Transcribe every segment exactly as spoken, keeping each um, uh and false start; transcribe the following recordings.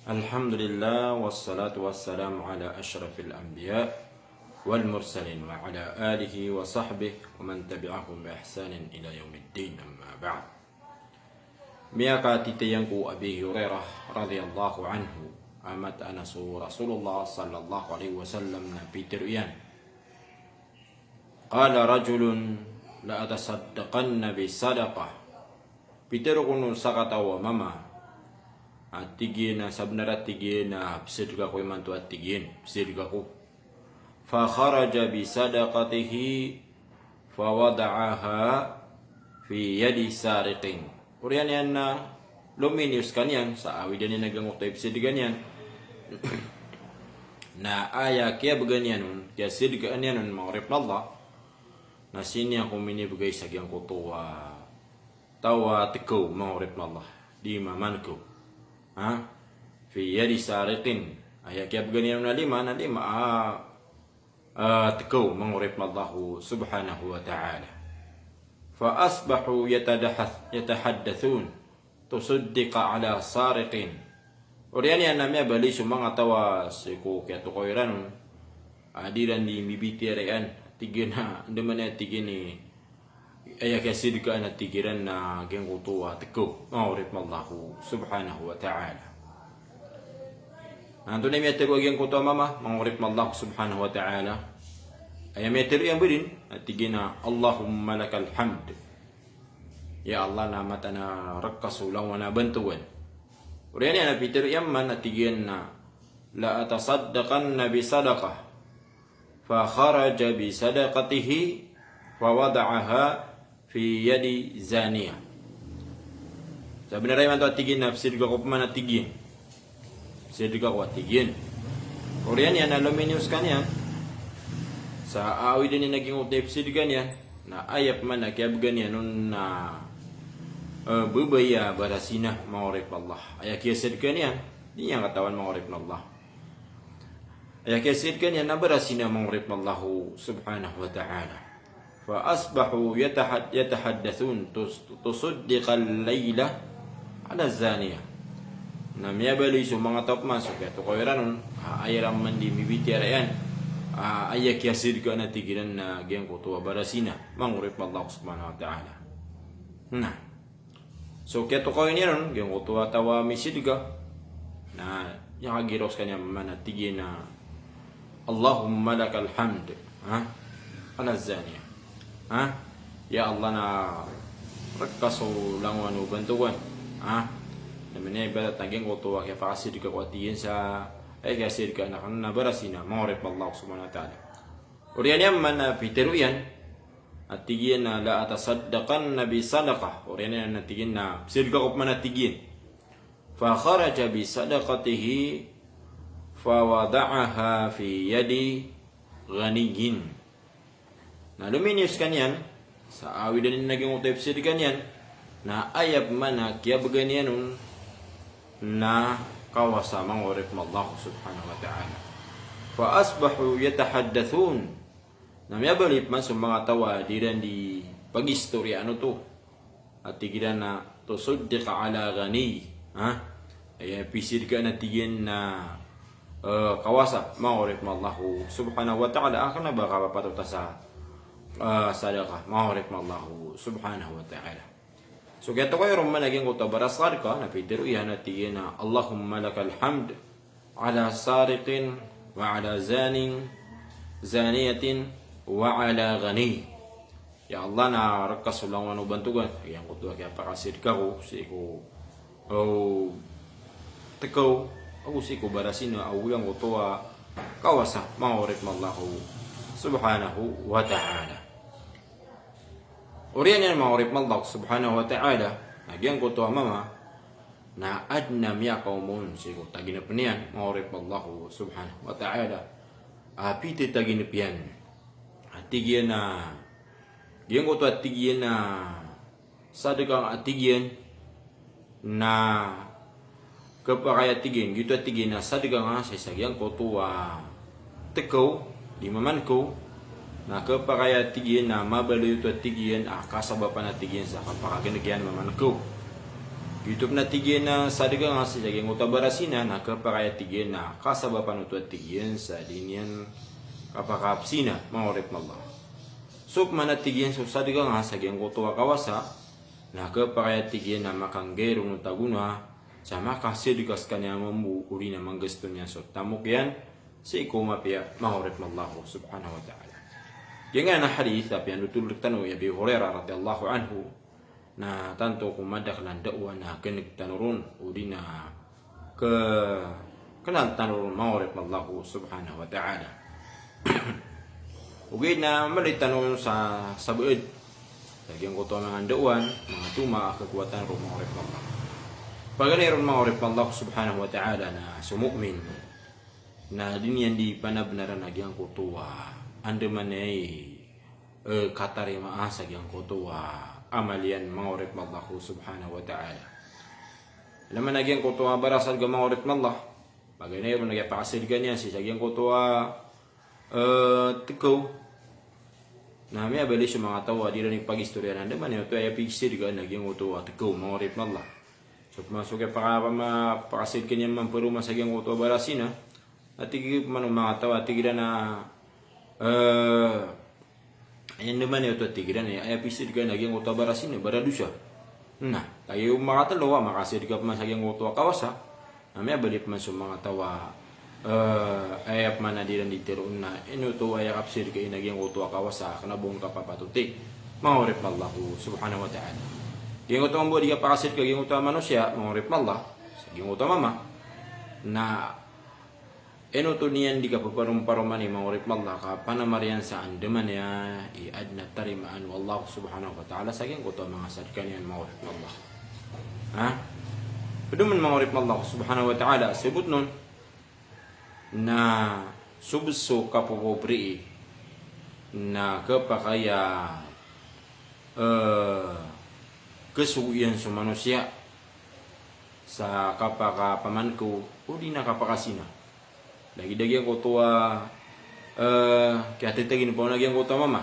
Alhamdulillah, wassalatu wassalamu ala ashrafil anbiya wal mursalin, wa ala alihi wa sahbihi wa man tabi'ahum bi ihsanin ila yawmiddin, amma ba'd. Miyakatitayan ko Abi Hurairah radhiyallahu anhu, a mataan a so Rasulullah sallallahu alaihi wasallam na pitharo iyan, qala rajulun la atasaddaqanna bi sadaqah. Pitharo kon o sakataw a mama a tig iyan a sabnar a tig iyan a pzadka ko imanto a tig iyan, pzadka ko. Fa kharaja bi sadaqatihi fa wada'aha fi yadi sariqin. Oriyan iyan na lominiyo skaniyan sa awidan iyan a giyangkoto a ipzadka niyan. Na aya kiyabgan iyan on, kiyazadkaan iyan on, manga oripn o Allah, na sii niyan ko minibgay sa giyangkoto a taw a tkaw, manga oripn o Allah, di mamankaw. Ha? Fi yadi sariqin. Aya kiyabgan iyan on a lima, na lima a, a tkaw, manga oripn o Allah subhanahu wa ta'ala. Fa asbahu yatadahath-, yatahaddathun, tusaddiqa ala sariqin. Oriyan iyan na miyabaloy so manga taw a sii ko kiyatokaw iran on a di iran di mbibitiyarai a tig iyan a, andamanaya tig iyan i aya kiyazadkaan a tig iran na giyangkoto a tkaw, manga oripn o Allah subhanahu wa ta'ala. Na antonaa i miyatharo a giyangkoto a mama, manga oripn o Allah subhanahu wa ta'ala? Aya miyatharo iyan bdn a tig iyan a, Allahumma lakal hamd. Ya Allah, na mataan a rk ka so langowan a bantogan. Oriyan iyan na pitharo iyan man a tig iyan a, la atasaddaqanna bi sadaqah. Fa kharaja bi sadaqatihi fa wada'aha fi yadi zaniyah. Sabnar a imanto a tig iyan na pzadka ko pman a tig iyan. Pzadka ko a tig iyan. Oriyan iyan na lominiyo skaniyan sa awidan iyan a giyangkoto a ipzadka niyan. Na aya pman a kiyabgan iyan on na, e, babay a barasina, manga oripn o Allah. Aya kiyazadkaan iyan, di niyan katawan, manga oripn o Allah. Aya kiyazadkaan iyan na barasina, manga oripn o Allah subhanahu wa ta'ala. Fa asbahu yatahad-, yatahaddathun tus-, tusaddiqal layla ala zaniyah. Na miyabaloy so manga taw pman so kiyatokaw iran on a aya iran man di mbibitiyarai a, a aya kiyazadkaan a tig iran na giyangkoto a barasina, manga oripn o Allah subhanahu wa ta'ala. Na so kiyatokawi niyan on giyangkoto a taw a mizadka, na miyakagiraw skaniyan a mama na tig iyan a, Allahumma lakal hamd, ha? Ala zaniyah. Ha? Ya Allah, na rk ka so langowan o bantogan. Ha? Na miyaibarat a giyangkoto a kiyapakazadka ko a tig iyan sa, e, kiyazadkaan akn na barasina, manga oripn o Allah subhanahu wa ta'ala. Oriyan iyan man a pitharo iyan a tig iyan a, la atasaddaqanna bi sadaqah. Oriyan iyan a tig iyan na pzadka ko pman a tig iyan. Fa kharaja bi sadaqatihi fa wada'aha fi yadi ghaniyyin. Na lominiyo skaniyan sa awidan iyan a giyangkoto a ipzadka niyan, na aya pman a kiyabgan iyan on na kawasa, manga oripn o Allah subhanahu wa ta'ala. Fa asbahu yatahaddathun. Na miyabaloy pman so manga taw a di iran di pagistoriyaan oto a tig iran a, tusaddiqa ala ghaniy. Ha? Aya pizadkaan a tig iyan na, e, kawasa, manga oripn o Allah subhanahu wa ta'ala, a kna ba kapapatot a sa, e, sadaqah, manga oripn o Allah subhanahu wa ta'ala. So kiyatokawi ron man a giyangkoto a barasadka, na pitharo iyan a tig iyan a, Allahumma lakal hamd ala sariqin wa ala zanin, zaniyatin wa ala ghaniy. Ya Allah, na rk ka so langowan o bantogan a giyangkoto a kiyapakazadka ko sii ko, o, tkaw, ago sii ko barasina, ago giyangkoto a kawasa, manga oripn o Allah subhanahu wa ta'ala. Oriyan iyan, manga oripn o Allah subhanahu wa ta'ala, na giyangkoto a mama na adn a miyakaoma on sii ko taginpn iyan, manga oripn o Allah subhanahu wa ta'ala, a pithataginp iyan a tig iyan a, giyangkoto a tig iyan a sadka a tig iyan na khapakay a tig iyan, giyoto a tig iyan a sadka nga sa isa giyangkoto a tkaw, di mamankaw, na khapakay a tig iyan a mabaloy oto a tig iyan a kasabapan a tig iyan sa kapakagnk iyan mamankaw. Giyoto pn a tig iyan a sadka nga sii sa giyangkoto a barasina, na khapakay a tig iyan a kasabapan oto a tig iyan sa di niyan kapakapsina, manga oripn o Allah. So pman a tig iyan so sadka nga sa giyangkoto a kawasa, na khapakay a tig iyan a makanggay ron o tagona, sa makasadka skaniyan mambo, odi na manggasto niyan so tamok iyan sii ko mapiya, manga oripn o Allah subhanahu wa ta'ala. Giyangkanan a hadith a piyanothol rktano i Abi Hurairah radhiyallahu anhu, na tanto ko madakl a ndaowan a kneg tano ron, odi na ke-, kna tano ron, manga oripn o Allah subhanahu wa ta'ala. Ogaid na mlay tano ron sa sabaad sa giyangkoto a manga ndaowan, manga toma a kakowatan ron, manga oripn o Allah. Paganay ron, manga oripn o Allah subhanahu wa ta'ala, na so mu'min na di niyan di panabnaran a giyangkoto a andamanaya i, eh, katarimaa sa giyangkoto a amal iyan, manga oripn o Allah subhanahu wa ta'ala. Ilay man a giyangkoto a barasadka, manga oripn o Allah, paganay ron a giyapakasadka niyan sii sa giyangkoto a, eh, tkaw. Na miyabaloy so manga taw a di iran ipagistoriyaan a andamanaya oto a aya pagsadkaan a giyangkoto a tkaw, manga oripn o Allah. So pman so kiyapaka-, pama-, pakasadka niyan mambo paroman sa giyangkoto a barasina, a tig pman o manga taw a tig iran a, eh, aya andamanaya oto a tig iran a aya pagsadkaan a giyangkoto a barasina, baradosa. Na lagid o manga tlo a makasadka pman sa giyangkoto a kawasa, na miyabaloy pman so manga taw a, eh, aya pman a di iran di tharoon na ino oto aya kapsadkaan a giyangkoto a kawasa, kna ba on kapapatoti, manga oripn o Allah subhanahu wa ta'ala. Giyangkoto mambo a di kapakasadka a giyangkoto a manosiya, manga oripn o Allah, sa giyangkoto a mama, na ino oto niyan di kapaparomparoman i, manga oripn o Allah, ka panamar iyan sa andamanaya i adn a tarimaan o Allah subhanahu wa ta'ala sa giyangkoto a manga sadka niyan, manga oripn o Allah. Ha? Pd oman, manga oripn o Allah subhanahu wa ta'ala, sabotn on na so bs o kapopobre i na khapakay a, eh, khasogo iyan so manosiya sa kapakapamankaw odi na kapakasina. Lagid a giyangkoto a, eh, kiyatataginpa on a giyangkoto a mama,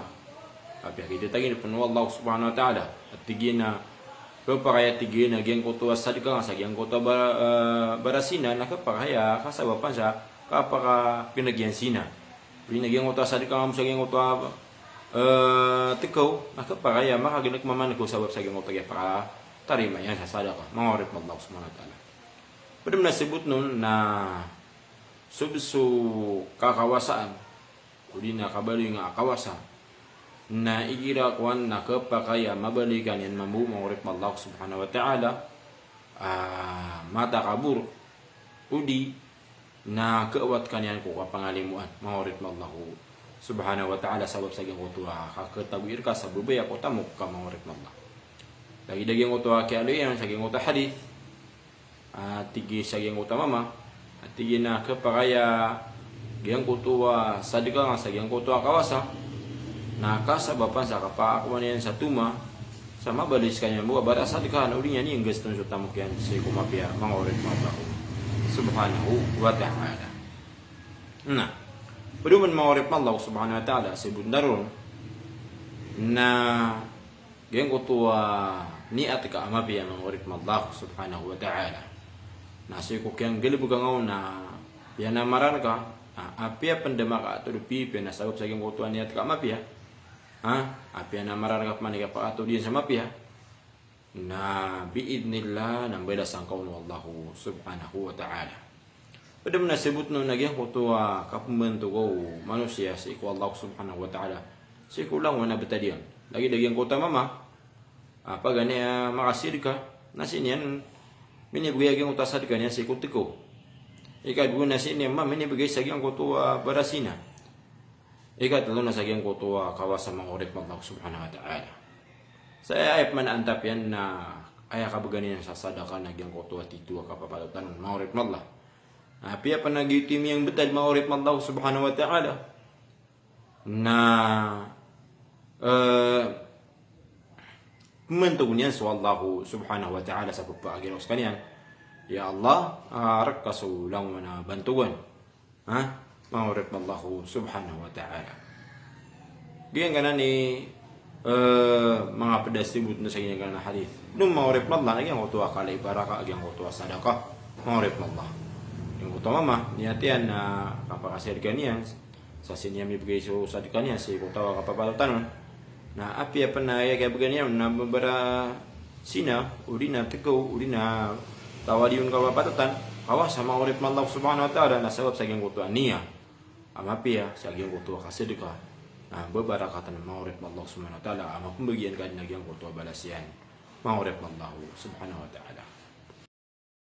apiya kiyatataginpa on o Allah subhanahu wa ta'ala. A tig iyan a, khapakay a tig iyan a giyangkoto a sadka nga sa giyangkoto a ba-, eh, barasina, na khapakay a kasabapan sa kapakagnag iyan sina. Odi na giyangkoto a sadka nga mambo sa giyangkoto a, eh, tkaw, na khapakay a makagnag mamankaw sabap sa giyangkoto a giyapakatarima iyan sa sadka, manga oripn o Allah subhanahu wa ta'ala. Pd oman a sabotn on na so bs o kakawasaan, odi na kabaloy nga a kawasa, na igira kowan na khapakay a mabaloy ka niyan mambo, manga oripn o Allah subhanahu wa ta'ala, a matakabor, odi na khawat ka niyan ko kapangalimoan, manga oripn o Allah subhanahu wa ta'ala, sabap sa giyangkoto a kakatagoy rka sa babaya ko tamok ka, manga oripn o Allah. Lagid a giyangkoto a kiyaaloy iyan sa giyangkoto a hadith, a tig iyan sa giyangkoto a mama, a tig iyan a khapakay a giyangkoto a sadka nga sa giyangkoto a kawasa, na kasabapan sa kapakakowa niyan sa toma, sa mabaloy skaniyan mambo a barasadka, na odi niyan inggaston so tamok iyan sii ko mapiya, manga oripn o Allah subhanahu wa ta'ala. Na pd oman, manga oripn o Allah subhanahu wa ta'ala, sabotn tano ron na giyangkoto a niyat ka a mapiya, manga oripn o Allah subhanahu wa ta'ala. Na sii ko kiyanggalbka nga on na piyanamaran ka, na apiya pn da makatod o pipiya na sabap sa giyangkoto a niyat ka a mapiya, ha? Apiya namaran ka pman i kapakatod iyan sa mapiya, na bi'idhnillah na mbalasan ka on o Allah subhanahu wa ta'ala. Pd oman a sabotn on na giyangkoto a kapmbantog o manosiya sii ko Allah subhanahu wa ta'ala sii ko langowan a btad iyan. Lagid a giyangkoto a mama a paganay a makasadka, na sii niyan minibgay a giyangkoto a sadka niyan sii ko tkaw. Ikadowa na sii niyan mambo minibgay sa giyangkoto a barasina. Ikatlo na sa giyangkoto a kawasa, manga oripn o Allah subhanahu wa ta'ala. Sa aya pman a antap iyan na aya kabgan iyan sa sadka na giyangkoto a tito a kapapatotan on, manga oripn o Allah. Apiya pn a giyoto i miyambtad, manga oripn o Allah subhanahu wa ta'ala, na, eh, pmbantog iyan so Allah subhanahu wa ta'ala sa pphagiraw skaniyan, ya Allah, ah, rk ka so langowan a bantogan. Ha? Manga oripn o Allah subhanahu wa ta'ala. Giyangkanan i Eh, manga pd a sibot na sa giyangkanan a hadith. Ino maorip o Allah na giyangkoto a kala i baraka, giyangkoto a sadaka. Maorip o Allah. Giyangkoto a mama, niyat iyan na kapakasadka niyan, sa sii niyan mibgay so sadka niyan sii ko taw a kapapatotan on. Na apiya pn na aya kiyabgan iyan on na mbabara sina, odi na tkaw, odi na tawadi on kapapatotan, ka sa maorip o Allah subhanahu wa ta'ala na sabap sa giyangkoto a niyat a mapiya sa giyangkoto a kasadka, na mbabarakatan, maorip o Allah subhanahu wa ta'ala, a mapmbagian ka dn a giyangkoto a balas iyan. Maorip o Allah subhanahu wa ta'ala.